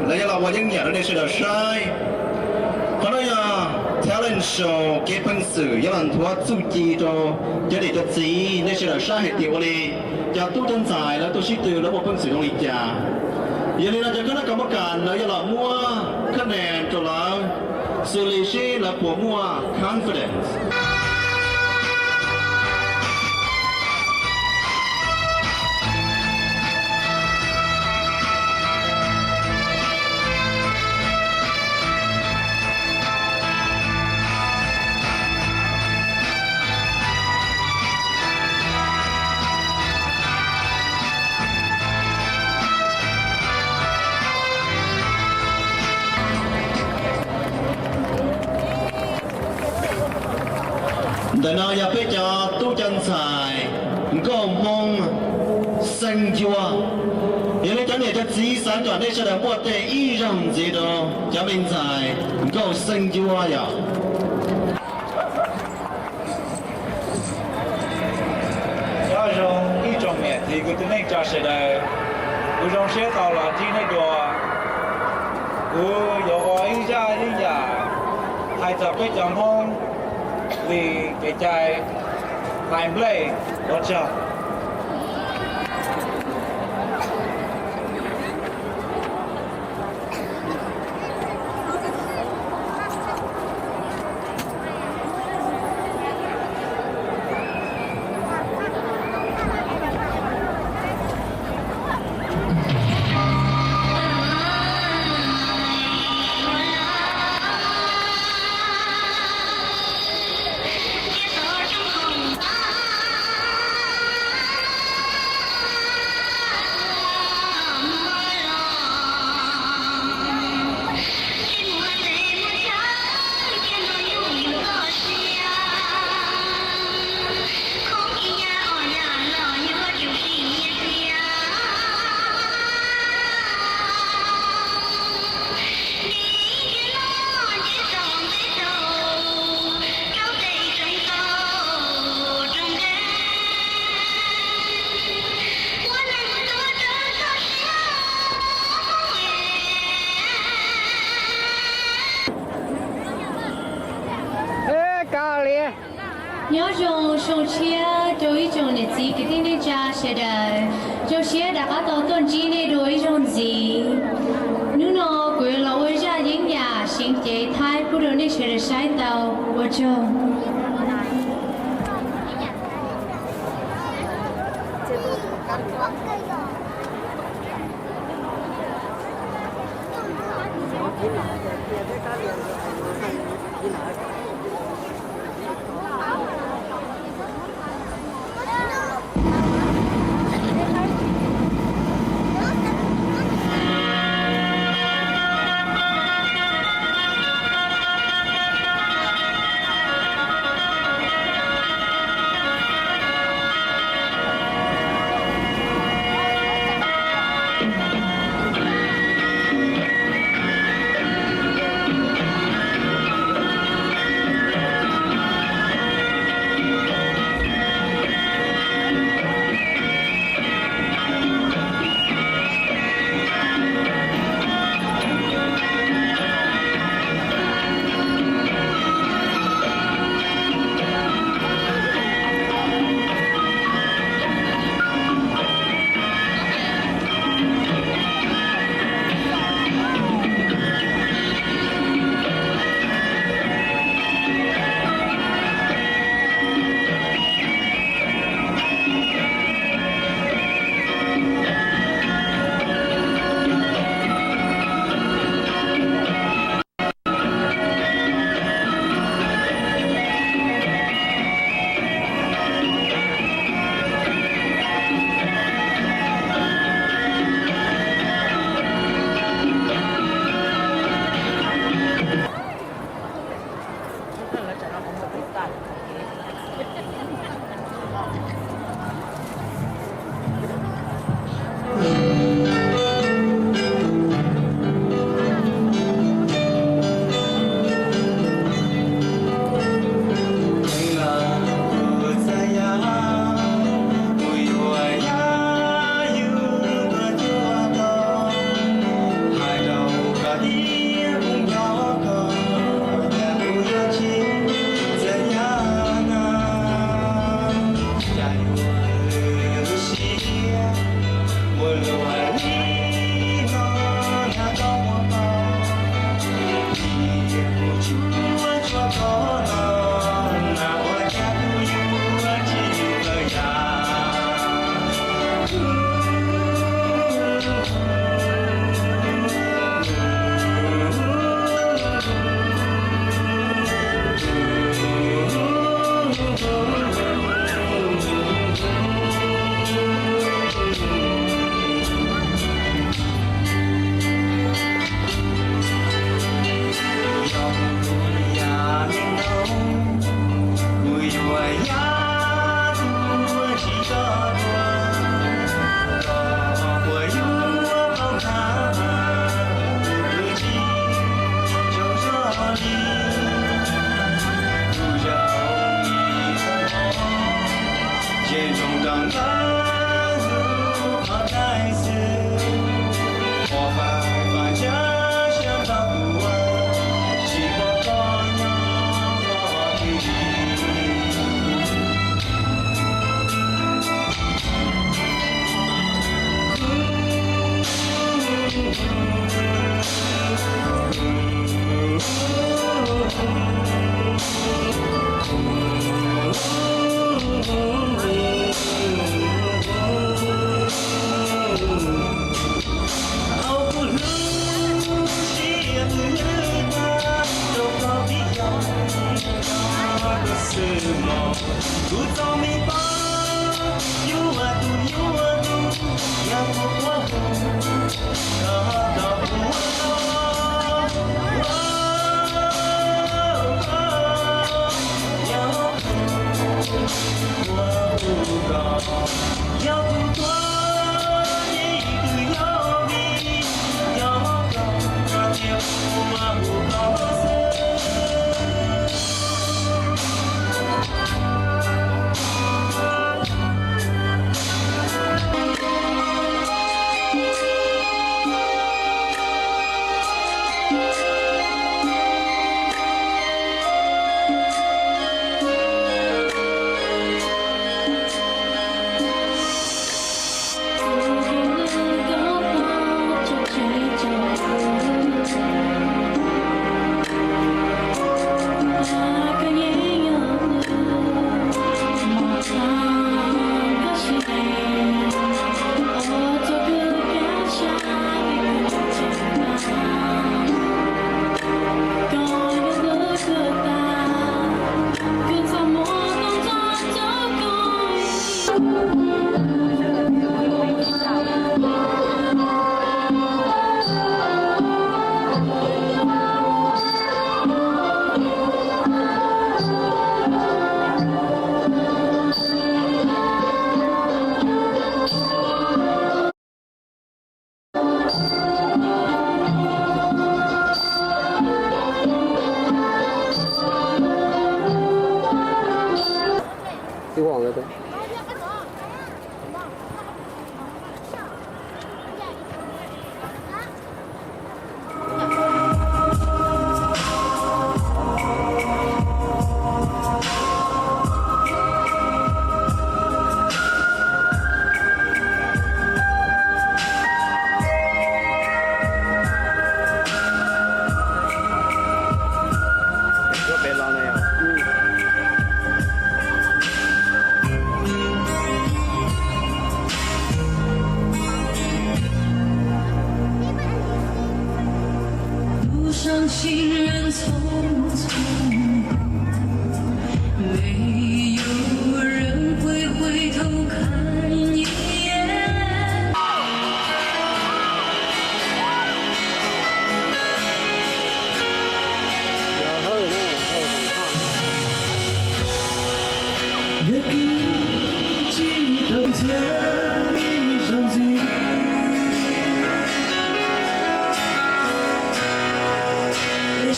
Lawv yuav los ua yeeb yam rau nej sawv daws saib. Qhov no yog talent show kev peev xwm yuav los nthuav txuj ci rau cov niam cov txiv nej sawv daws saib hais tias ua li cov tub cov ntxhais lawv tuaj sib tw lawv muaj peev xwm zoo li cas. Yog li no cov kab nab kam mab kas lawv yuav los muab khab nes rau lawv xws li seb lawv puas muaj confidence. Ntawm no yog peb cov tub cov ntxhais nkauj Hmoob xeeb ncuab. Yog li cov niam cov txiv xav kom nej sawv daws muaj tej ib zaug ntxiv rau cov me ntxhais nkauj xeeb ncuab yom. Nyob zoo ib tsoom niam txiv kwv tij neej tsa sawv daws, kuv zoo siab tau los ntsib nej dua. Kuv yuav ua ib zaj yeeb yam hais txog peb cov Hmoob li kev cai hlais nplej. Ua tsaug. Nyob zoo xyoo tshiab rau ib tsoom niam txiv kwv tij neej tsa sawv daws, zoo siab rov qab tau tuaj ntsib nej dua ib zaug ntxiv. Hnub no kuv yuav los ua zaj yeeb yam seev cev Thaib pub rau nej sawv daws saib tau. Ua tsaug. Kuv txoj me pab yuav tus yuav tus, yog kuv quaj tus, koj tau kuv, yog kuv, yog kuv tuag, ces ib tug yog vim, yog koj, koj tias kuv mas hu koj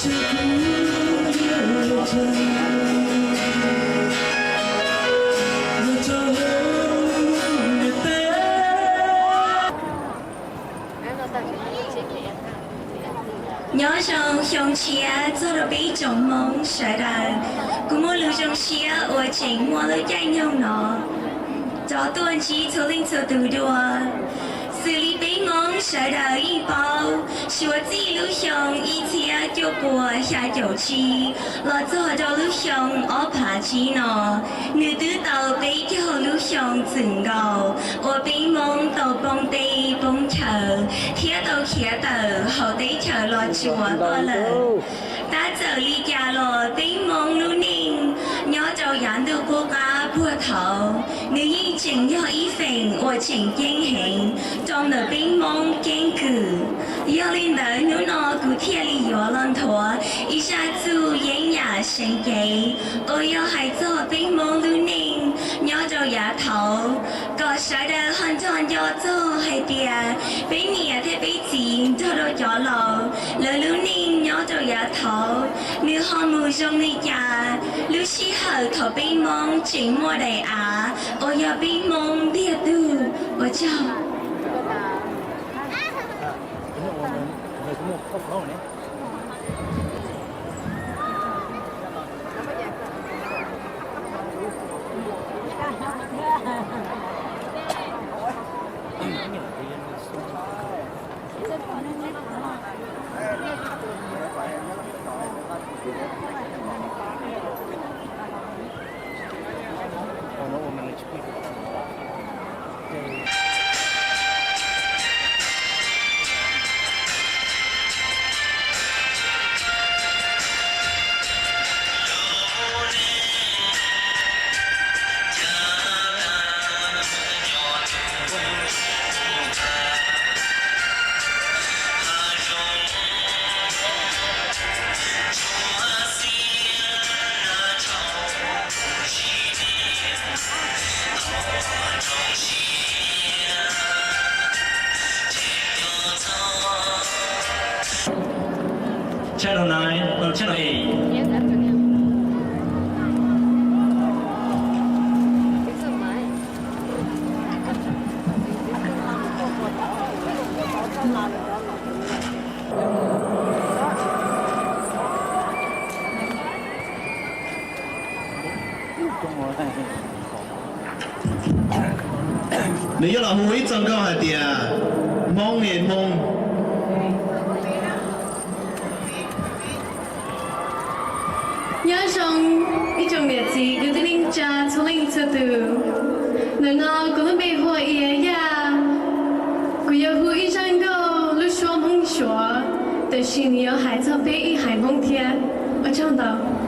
xwb. Nyob zoo xyoo tshiab txog rau peb tsoom Hmoob sawv daws. Kuv muaj lus zoo siab uas tseem muaj lub caij nyoog no rov tuaj ntsib txhua leej txhua tus dua. Xws li peb Hmoob sawv daws yeej paub, suav txij lub xyoo ib txhiab cuaj puas xya caum tsib los txog rau lub xyoo ob phav tsib no, nws twb tau peb caug lub xyoo txwm nkaus uas peb Hmoob tau poob teb poob chaw thiab tau khiav tawm hauv teb chaws Los Tsuas tuaj lawm. Tab txawm li cas los peb Hmoob lub neej nyob rau yav ntuj qub qab puag thaud, nws yeej tseem yog ib feem uas tseem ceeb heev rau ntawm peb Hmoob keeb kwm. Yog li ntawd hnub no kuv thiaj li yuav los nthuav ib zaj txuj yeeb yam seev cev uas yog hais txog peb Hmoob lub neej nyob rau yav thaud, kom sawv daws ho nrog nco txog hais tias peb niam thiab peb txiv nrog rau cov laus lawv lub neej nyob rau yav thaud nws ho mus zoo li cas, lub sij hawm thaum peb Hmoob tseem muaj daim av uas yog peb Hmoob ntiag tug. Ua tsaug. Channel nine, no, channel eight. Nws yuav los hu ib txoj nkauj hais tias Hmoob e Hmoob. Nyob zoo ib tsoom niam txiv kwv tij neej tsa txhua leej txhua tus. Ntawm no kuv lub npe hu ua Yaj. Kuv yuav hu ib zaj nkauj lub suab Hmoob Suav, tiam sis nws yuav hais txog peb ib haiv Hmoob thiab. Ua tsaug ntau.